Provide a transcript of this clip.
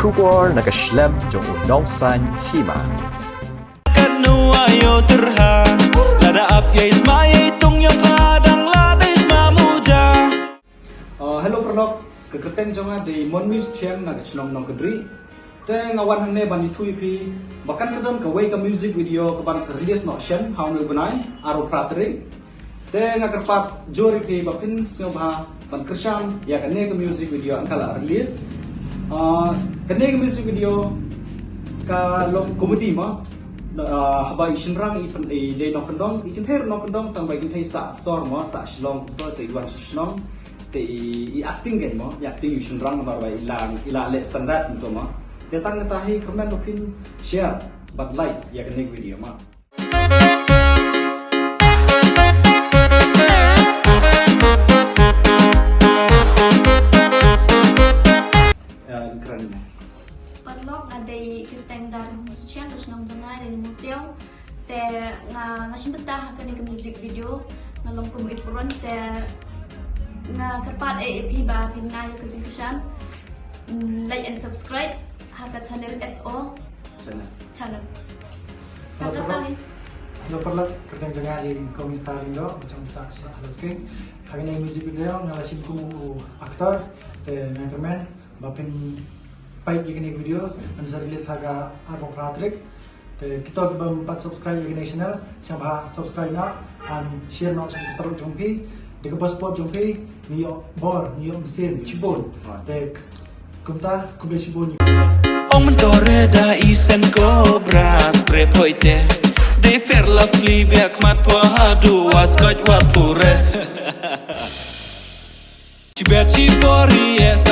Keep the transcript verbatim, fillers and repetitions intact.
Khubor na ka shlem jong u Nongsaiñ Hima. Kat nu ayo terha. Lada ap yai sma yai tung yong padang lada sma muja. Uh, hello paralok, ka kyrteng jong nga dei Monmi Suchiang na ka chnong Nongkdri. Te nga wan hangne ban ïathuh ïa phi ba kan sa don kawei ka music video kaban sa release noh shen ha une u bnai, arphew phra tarik. Te nga kyrpad jur ïa phi ba phin sngewbha ban kyrshan ïa kane ka music video haba ka la release. Uh, kane ka music video ka long comedy mo. Uh, haba i shynrang i pyn-, i dei nongkyndong, i kynthei ruh nongkyndong, tang ba i kynthei sah sor mo, sah Shillong kumto, te i wan sha Shillong. Te i, i acting kein mo, i acting i shynrang namar ba i la, i la leh standard kumto mo. Te tang kata hi, kyrmen ba phin share bad like ïa kane ka video mo. Ïa, kren mo. Paralok, nga dei kyrteng Darhong Suchiang, ka shnong jong nga dei Nongsiaw. Te nga, nga shim bynta ha kane ka music video, nga long kum i Puron, te nga kyrpad eh ïa phi ba phin ai ïa ka jingkyrshan. Mm, like and subscribe ha ka channel S O Channel. Channel. Hello, Kata paralok. tadi. Hello paralok, kyrteng jong nga dei Komi Star Lyngdoh, ba jong sah sha Alice King. Ha kane ka music video nga la shim kum u actor, te nga kyrmen ba phin peit ïa kane ka video, kan sa release ha ka arphew phra tarik. Te kito kiba ym pat subscribe ïa kane ka channel, sngewbha subscribe noh, and share noh sha ki paralok jong phi. Da kaba support jong phi, ngi ïoh bor, ngi ïoh mynsiem shibun. Te kumta, khublei shibun. Ong myntoi re da i sen Cobra spray poi te. Dei Fair Lovely biak mat po hadu wa Scotch wa pure. Chibet chibori yes